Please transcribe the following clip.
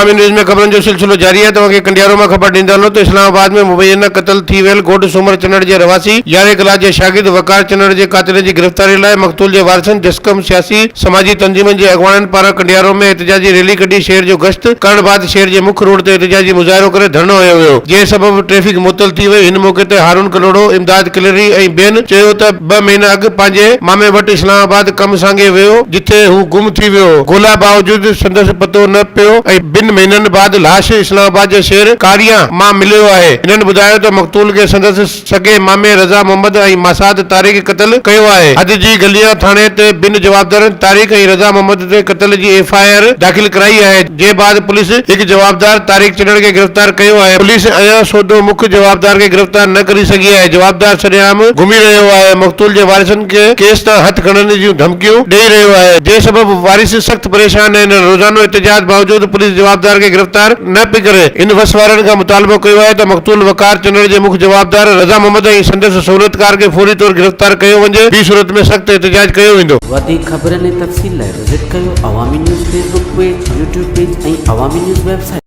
عوامي news ۾ خبرن جو سلسلو جاري آهي توهان کي ڪنڊيارو مان خبر ڏيندا هلون ته اسلام آباد ۾ مبينا قتل ٿي ويل گهوٽ سومر چنڙ جي رهواسي يارهين ڪلاس جي شاگرد وقار چنڙ جي قاتلن جي گرفتاري لاء مقتول جي وارثن جسقم سياسي سماجي تنظيمن جي اڳواڻن پاران ڪنڊيارو ۾ احتجاجي ريلي ڪڍي شهر جو گشت ڪرڻ بعد شهر جي مک روڊ تي احتجاجي مظاهرو ڪري ڌرڻو هنيو ويو جنهن سبب ٽريفڪ معطل ٿي وئي هن موقعي تي هارون ڪلهوڙو امداد ڪليري ۽ ٻين چيو ته ٻه مهينا اڳ پنهنجي مامي وٽ اسلام آباد ڪم سانگي ويو، جتي هو گم ٿي ويو هو. ڳولا باوجود سندس پتو نه پيو ۽ ٻن مهينن بعد لاش اسلام آباد جي شهر ڪاريان مان مليو آهي. هنن ٻڌايو ته مقتول کي سندس سڳي مامي رضا محمد ۽ ماسات طارق قتل ڪيو آهي. حد جي گليان ٿاڻي تي ٻن جوابدارن طارق ۽ رضا محمد تي قتل جي ايف I R داخل ڪرائي آهي، جنهن بعد پوليس هڪ جوابدار طارق چنڙ کي گرفتار ڪيو آهي، پوليس اڃا سوڌو مک جوابدار کي گرفتار نه ڪري سگهي آهي، جوابدار سرعام گهمي رهيو آهي، مقتول جي وارثن کي ڪيس تان هٿ کڻڻ جون ڌمڪيون ڏئي رهيو آهي، جنهن سبب وارث سخت پريشان آهن، روزانو احتجاج باوجود پوليس جوابدار کي گرفتار نه پئي ڪري، هن وس وارن کان مطالبو ڪيو آهي ته مقتول وقار چنڙ جي مک جوابدار رضا محمد ۽ سندس سهولتڪار کي فوري طور گرفتار ڪيو وڃي، ٻي صورت ۾ سخت احتجاج ڪيو ويندو. وڌيڪ خبرن ۽ تفصيل لاء وزٽ ڪيو Awami news Facebook page, YouTube page ۽ Awami news website.